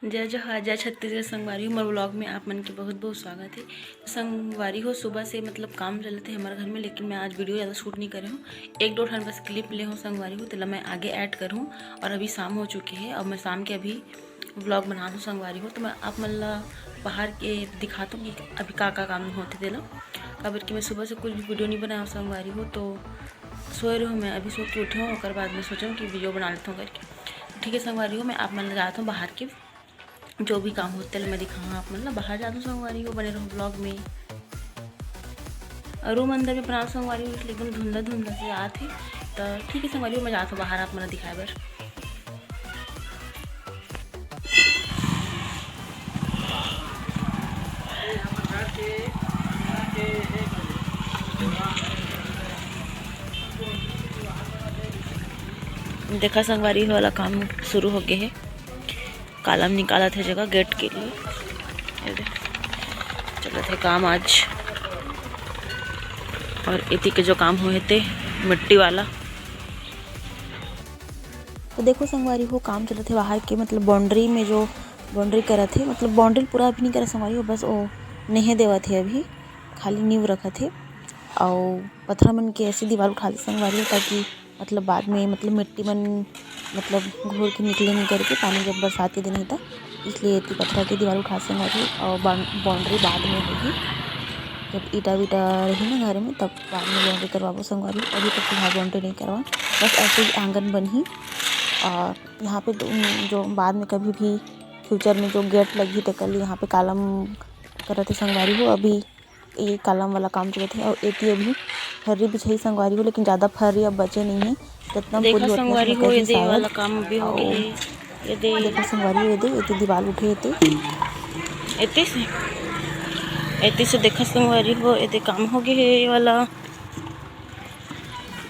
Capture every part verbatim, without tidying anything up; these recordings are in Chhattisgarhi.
जय जोहार, जय छत्तीसगढ़ संगवारी हो, मोर vlog में आप मन के बहुत बहुत स्वागत है। संगवारी हो, सुबह से मतलब काम चलत हे हमारे घर में, लेकिन मैं आज video ज़्यादा shoot नहीं करे हूँ। एक दो ठन बस clip ले हूँ संगवारी हो, तेला मैं आगे add करूँ। और अभी शाम हो चुके है और मैं शाम के अभी vlog बना दूँ संगवारी हो, तो मैं आप मन ला बाहर के दिखाता हूँ कि अभी का का काम होते तेला। काबर कि मैं सुबह से कुछ भी video नहीं बनाया हूँ संगवारी हो, तो सोए रहो, मैं अभी सो के उठे हूँ, ओकर बाद मैं सोचा हूँ कि video बना लेता हूँ करके। ठीक है संगवारी हो, मैं आप मन ला जाता हूँ बाहर के, जो भी काम होते तेला मैं दिखाऊँ आप मन ला। बाहर जाता हूँ संगवारी हो, बने रहो vlog में। और room अंदर में बनाओ संगवारी हो, इसलिए एकदम धुंधला धुंधला से आत है। तो ठीक है संगवारी हो, मैं जाता हूँ बाहर आप मन ला दिखाए बर। देखा संगवारी हो, वाला काम शुरू हो गए है। कालम निकालत हे जगह gate के लिए। ये दे, चलत हे काम आज। और एती के जो काम हुए ते मिट्टी वाला, तो देखो संगवारी हो, काम चलत हे बाहर के, मतलब boundary में जो boundary करत हे, मतलब boundary पूरा अभी नहीं करे संगवारी हो, बस वो नेहे देवत हे, अभी खाली नींव रखत हे। और पथरा मन के ऐसे दीवार उठा दे संगवारी हो, ताकि मतलब बाद में मतलब मिट्टी मन मतलब घूर के निकले नहीं करके, पानी जब बरसात के दिन होता, इसलिए एती पथरा के दीवार उठा संगवारी हो। और बाउं-, boundary बाद में होगी, जब ईटा वीटा रही ना घर में, तब बाद में boundary करवाबो संगवारी हो। अभी तक फिलहाल boundary नहीं करवा, बस ऐसे ही आंगन बनही। और यहाँ पे दो, जो बाद में कभी भी future में जो gate लगही, तेकर लिए यहाँ पे कालम करत हे संगवारी हो। अभी ये कालम वाला काम चलत हे और एती अभी फर्री बिछाई संगवारी हो, लेकिन ज़्यादा फर्री अब बचे नहीं है। जितना देखा पूरी उतना संगवारी हो, ये दे शायद। वाला काम भी हो गए हे। ये दे देखो संगवारी हो, ये दे, ये दे दीवार उठे, ये दे। एती से, एती से देखा संगवारी हो, ये दे काम हो गए हे, ये वाला।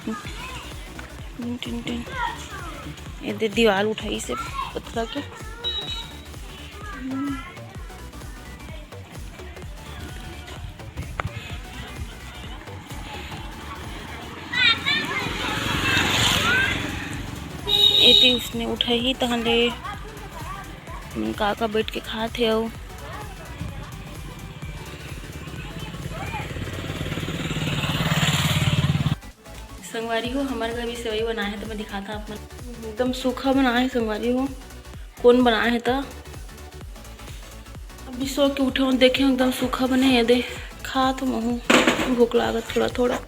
Tin, tin, tin. ये दे दीवार उठाई से पथरा के। एती उसने उठाई तहन ले का का बैठ के खात हे। अउ संगवारी हो, हमर घर भी सेवई बनाए हे, तो मैं दिखाता आप मन। एकदम सूखा बनाए हे संगवारी हो, कौन बनाए हे त। अभी सो के उठे हो, देखे हो, एकदम सूखा बने हे। दे खा तो महू, भूख लागत थोड़ा थोड़ा।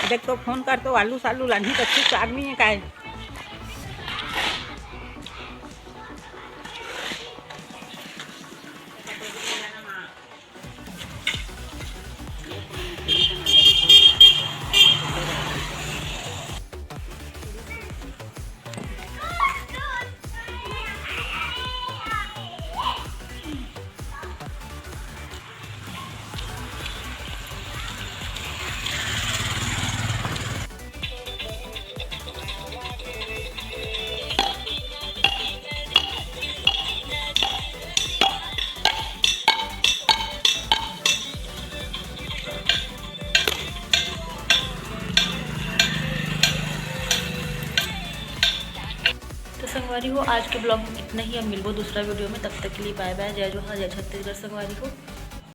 देख तो फोन कर तो आलू सालू लानी तो ठीक आदमी है काय। तो संगवारी हो, आज के vlog में इतना ही। अब मिलबो दूसरा video में, तब तक के लिए bye bye, जय जोहार, जय छत्तीसगढ़ संगवारी हो।